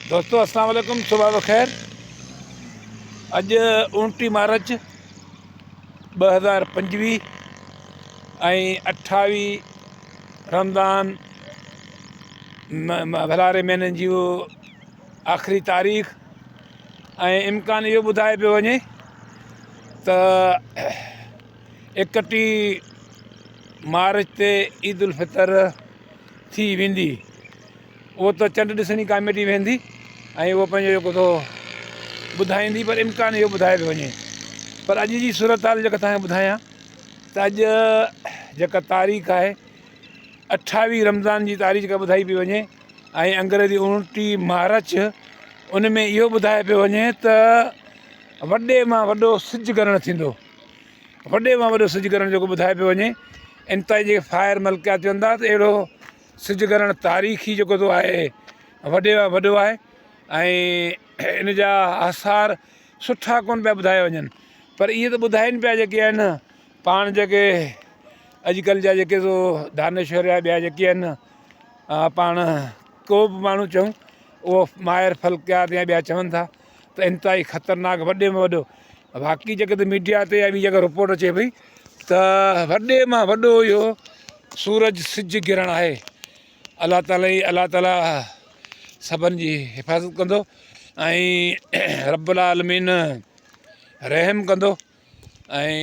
دوستو اسلام عليڪم صبح بخير اڄ 29 مارچ 2025 ۽ 28 رمضان ڀلاري مهيني جي آخري تاريخ ۽ امڪان اهو ٻڌايو پيو وڃي ته 31 مارچ تي عيد الفطر ٿي ويندي. اهو ته چنڊ ڏسڻي ڪاميٽي ويندي ۽ اهو پنهنجو جيڪو ٿو ٻڌائيندي پر امڪان اهو ٻڌايو پيو وڃي پر اڄ جي صورتحال جيڪا توهان کي ٻڌايان ته اڄ جيڪا تاريخ آهي اٺاويهه رمضان جي تاريخ جيڪا ٻڌائي پئي وڃي ۽ انگريزي اڻٽيهه مارچ ان ۾ اهو ٻڌايو پيو وڃي ته وڏي مان وڏو سج گرهڻ ٿيندو وڏي مان وڏو سج گرهڻ جيڪو ٻڌايو پيو وڃي انتهائي جيڪي فائر ملڪيات چون ٿا ته اهڙو سج گرهڻ تاريخي جيڪو ٿو آهي وڏي مان وڏو آهي ۽ ان جا آثار سٺا ڪونه پيا ٻڌايا وڃن پر اهي ته ٻڌائين پيا جيڪي آهن پاڻ جيڪي اڄڪلهه جا جيڪي سو دانشور يا ٻيا جيڪي آهن پاڻ ڪو به ماڻهو چئون اهو ماهر فلڪيات يا ٻيا چون ٿا ته انتهائي خطرناڪ وڏي ۾ وڏو باقي جيڪي ته ميڊيا تي يا ٻي جڳهه رپورٽ اچي پئي ته وڏي مان وڏو اهو سورج سج گرهڻ آهي الله تعالي الله تعالي سڀن جي حفاظت ڪندو ۽ رب العالمين رحم ڪندو ۽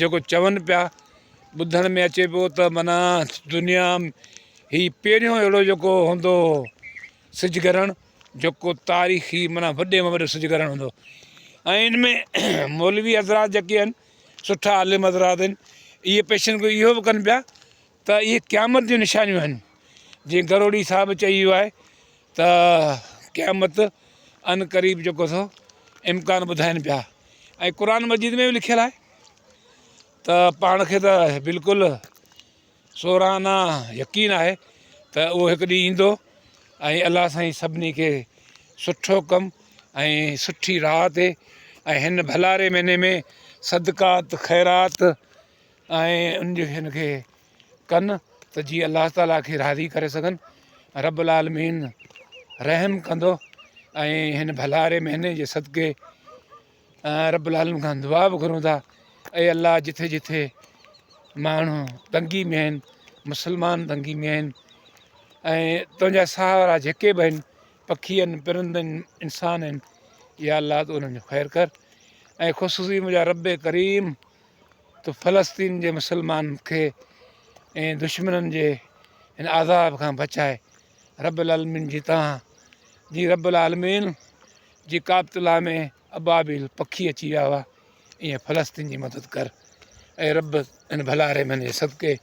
جيڪو چون پيا ٻڌڻ ۾ اچي پيو ته معنيٰ دنيا هي پهريون اهڙو جيڪو هوندو سج گرهڻ جيڪو تاريخي معنيٰ وڏي ۾ وڏو سج گرهڻ هوندو ۽ ان ۾ مولوي حضرات جيڪي آهن سٺا عالم حضرات آهن اهي پيشن گوئي اهو به ڪن پيا ته اهي قيامت جون نشانيون آهن جيئن گروڙي صاحب چئي ويو آهي ته قيامت ان قريب جيڪو سو امڪان ٻڌائن پيا ۽ قرآن مجيد ۾ به لکيل آهي ته پاڻ کي ته بلڪل سورانا يقين آهي ته اهو هڪ ڏينهن ايندو ۽ الله سائين سڀني کي سٺو ڪم ۽ سٺي راهه تي ۽ هن ڀلاري مهيني ۾ صدقات خيرات ۽ ان جي هن کي ڪن ته جيئن الله تعاليٰ کي راضي ڪري سگهن رب العالمين رحم ڪندو ۽ هن ڀلاري مهيني جي صدقي رب العالمين کان دعا به گهرون ٿا اي الله جٿي جٿي ماڻهو تنگي ۾ آهن مسلمان تنگي ۾ آهن ۽ تنهنجا ساهه وارا جيڪي به آهن پکي آهن پرند آهن انسان آهن يا الله تون انهن جو خير ڪر ۽ خصوصي منهنجا رب ڪريم تو فلسطين جي مسلمان کي ۽ دشمنن جي هن عذاب کان بچائي رب العالمين جي تان جي رب العالمين جي ڪعبة الله ۾ ابابيل پکي اچي ويا هئا ائين فلسطين جي مدد ڪر اي رب ان ڀلاري من جي صدقي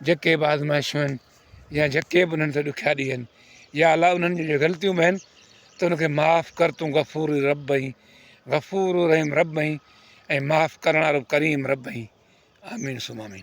جيڪي به آزمائشون آهن يا جيڪي به انهن تي ڏکيا ڏينهن آهن يا الله انهن جون غلطيون به آهن ته ان کي معاف ڪر تون غفور رب آهين غفور رحيم رب آهين ۽ معاف ڪرڻ وارو ڪريم رب آهين آمين ثم آمين.